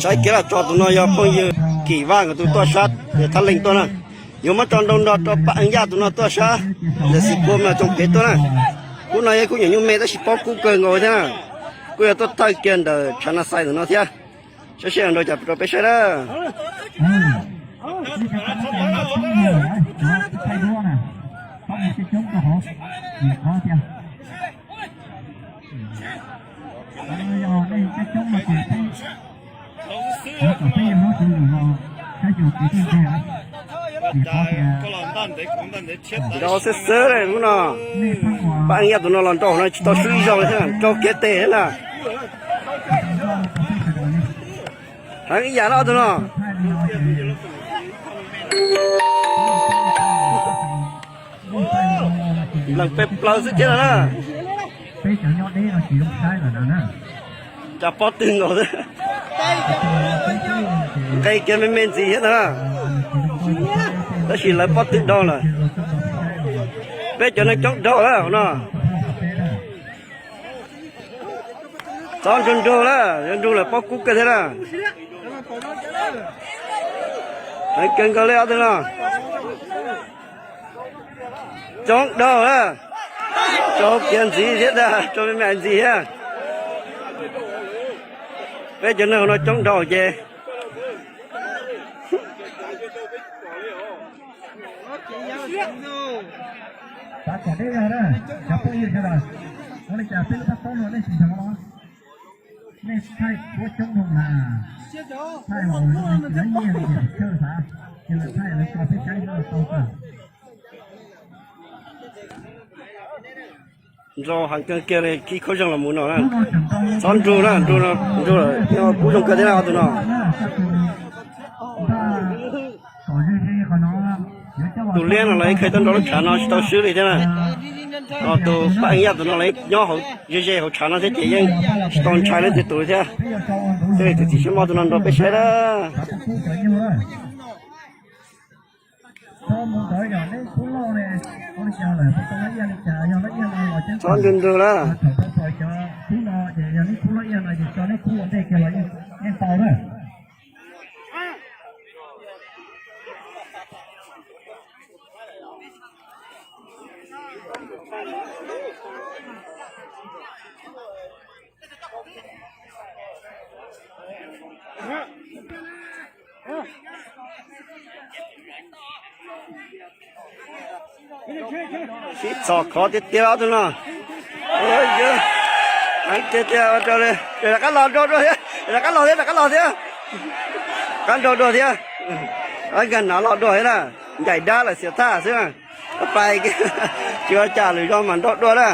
Saib kev los tso tus no yog phooj ywg Kim Vaj nkawd tus tuaj sab thab leeg tuaj na. Yuav muab tso nroo nrog rau Paj Eeb Yaj tus no tuaj sab ntawm Xis Pua mas tsoom kev tuaj na. Khub no yog khub nyuam nyuj me tab sis paub kub kawg nkaus thiab na. Kuj yog tuaj thawj kiag ntawm tshav na xais ntawm no thiab. Saib seb nrau cas rau peb saib na. Nrau xwb xwb li lub no. Paj Eeb Yaj tus no los nrau hauv no tsis tau swb ib zaug li thiab, nrau kiag tes thiab na. Heev ib yam no tus no. Lees peb plaws xwb thiab no na. Cas pob twg nkaus xwb. Nqe kiag me me ntxiv thiab ntag na. Tab sis lawv pob twg daug lawm. Peb cov neeg coob daug lawm hauv no. Txhob nrug nrug lawm, yog nrug lawm pob kub kawg thiab na. Heev kawg nkaus li ob tug no. Coob daug lawm. Rau kiag ntxiv thiab ntag, rau me me ntxiv thiab. Peb cov neeg hauv no coob daug ces. Xav kom deb zog na, cov phooj ywg sawv daws, ua li cas peb lub pab tob no nej tsis nrog los? Nej thaij puab coob dhau mas, thaij los lawv nyiaj li ces txawj xav, ces lawv thaij lawv tso peb saib tau tag. Nrau heev kawg kiag li, kib khaub zeeg los mus no na. Txhob nrug na, nrug, nrug lawm kub zoo kawg thiab na ob tug no. Tus liab no los yeej khaws tuaj nrau lub tshav no tsis tau swb li thiab na. Ho tus Paj Eeb Yaj tus no los yeej nyob hauv ze ze hauv tshav no thiab ces yeej tsis tau ntshai leej twg tus li thiab. Thiaj li tus txiv siab mob tus no nrau peb saib na. Txhob nrug nrug na. Sib txhom khov tiag tiag ob tug no. Heev tiag tiag, rov qab los nrau dua thiab, rov qab los thiab, rov qab los thiab. Qab nrau dua thiab. Nkag nav los dua thiab na. Ncaim dab lawm xiam thaj xwb na. Pais tsis ua cas, lwm zaus mam nrau dua na.